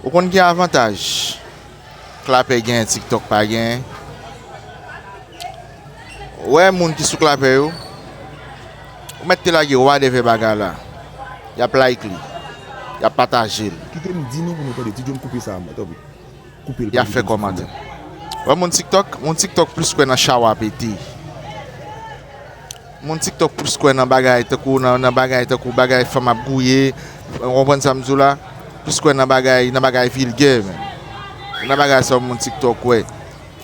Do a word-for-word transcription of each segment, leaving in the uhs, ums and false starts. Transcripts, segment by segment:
Ou konn ki avantaj Klapè genyen TikTok pa genyen? Ou wè moun ki sou Klapè yo, ou mèt te lage wa dèvè bagay la. Y ap like li, y ap pataje l, Kite m di nou pou nou tande. Ti John, koupe sa, tanpri. Koupe l, y ap fè kòmantè. Wè moun TikTok, moun TikTok plis kwè nan chawa pete. Moun TikTok plis kwè nan bagay tankou, nan, nan bagay tankou bagay fanm ap gouye, ou konprann sa m di w la? Plis kwè nan bagay, nan bagay vilgè menm. Nan bagay sa moun TikTok kwè.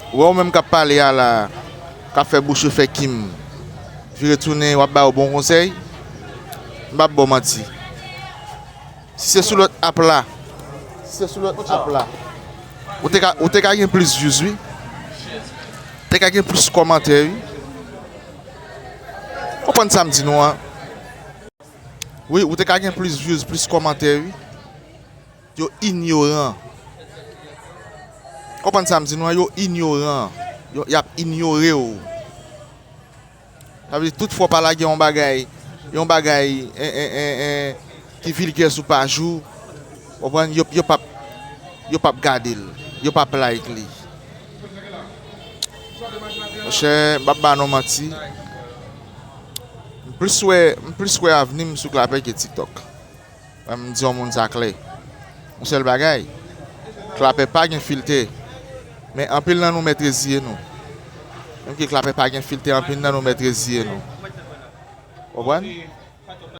Ou wè ou menm k ap pale a la, k ap fè bouch ou fè kim, vire tounen, w ap ba yo bon konsèy? M p ap ba w manti. Si se sou lòt app la, si se sou lòt app la, ou te ka, ou te ka gen plis views, wi. Te ka gen plis kòmantè, wi. Konprann sa m di nou an? Wi, ou te ka gen plis views, plis kòmantè, wi. Yo inyoran. Konprann sa m di nou an? Yo inyoran. Yo, y ap inyore w. Sa vle di, tout fwa w pa lage yon bagay, yon bagay, en, en, en, en, ki vilgè sou paj ou, w konprann, yo, yo p ap, yo p ap gade l, yo p ap like li. Monchè, m p ap ba nou manti. M plis wè, m plis wè avni m sou Klapè ke TikTok. Mwen, m di yon moun sa klè. Yon sèl bagay, Klapè pa gen filtè. Men anpil nan nou mèt reziye nou. Menm ke Klapè pa gen filtè, anpil nan nou mèt reziye nou. Konprann?